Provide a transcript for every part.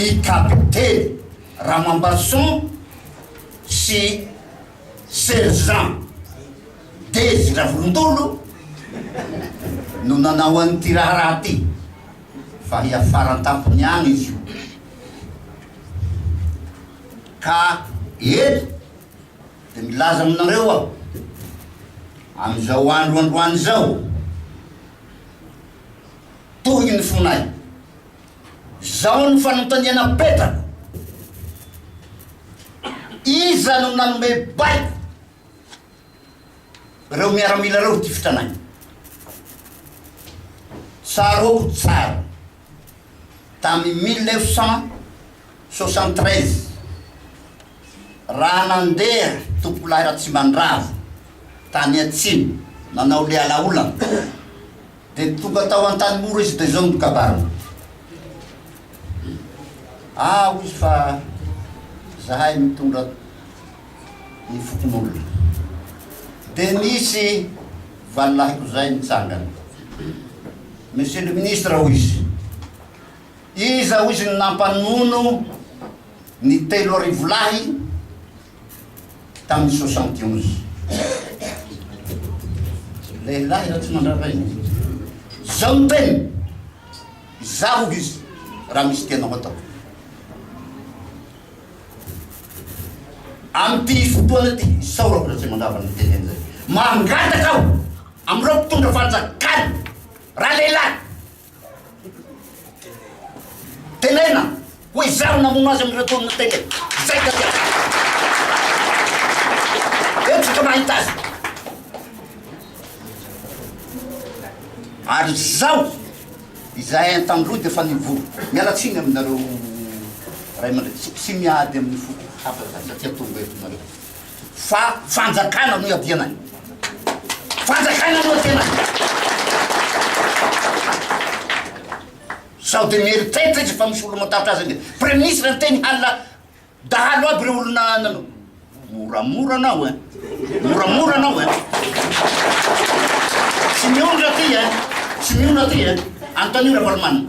I Kapiteny Ramambason sy Sergent Dezy Ravolondolo no nanao an'ity raharaha ity fa hiafara an-tampony ihany izy io. Ka eto dia milaza aminareo aho, amin'izao andro androany izao, toy ny fonay, izao no fanontaniana apetrako, Iza no nanome baiko ireo miaramila ireo hitifitra anay? Tsaroako tsara, tamin'ny 1973, raha nandeha Tompokolahy Ratsimandrava tany atsimo nanao le alaolana, dia tonga tao Antanimora izy dia izao no kabariny, Ah hoy izy fa zahay mitondra ny fokonolona. Dia nisy valilahiko izay nitsangana. Monsieur le ministre hoy izy, iza hoy izy no nampanono ny 3000 lahy tamin'ny 71? Lehilahy Ratsimandrava iny. Zao ny teniny, izaho hoy izy raha misy tianao hatao. Amin'ity fotoana ity, isaorako Ratsimandrava niteny an'izay. Mangataka aho amin'ireo mpitondra fanjakana, ralehilahy, tenena hoe izaho namono azy amin'ireo taona telo. Izay tadiaviko. Eo tsika mahita azy. Ary izaho, izahay Antandroy dia efa nivory. Miala tsiny aminareo ray aman-dreny, tsy miady amin'ny foko hafa izahay satria tonga eto nareo. Fa fanjakana no iadianay. Fanjakana no iadianay. Sao dia mieritreritra izy fa misy olona matahotra azy ange. Praiminisitra niteny halina dahalo aby ireo olona nanao. Moramora anao eh. Moramora anao eh. Tsy miondra aty eh. Tsy miondra aty eh. Antonio Ravalomanana.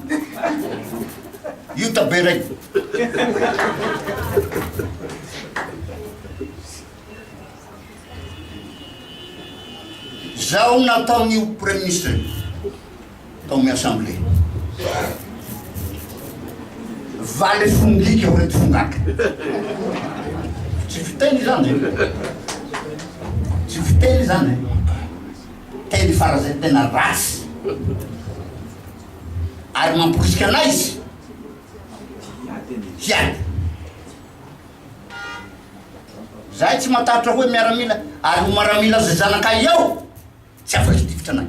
Io tabe ray. Zao nataon'io Praiminisitra io tao amin'ny Assemblée. Vale fongika ho reto fongaka. Tsy fiteny izany e. Tsy fiteny izany e. Teny faran'izay tena ratsy. Ary mamporisika anay izy hiady. Zahay tsy matahotra hoe miaramila ary ho maramila zay zanakay ao tsy afaka hitifitra anay.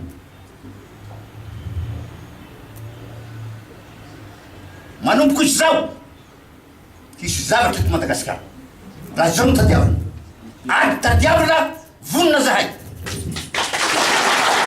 Manomboka izao hisy zavatra eto Madagasikara. Raha izao no tadiavina. Ady tadiavina vonona zahay.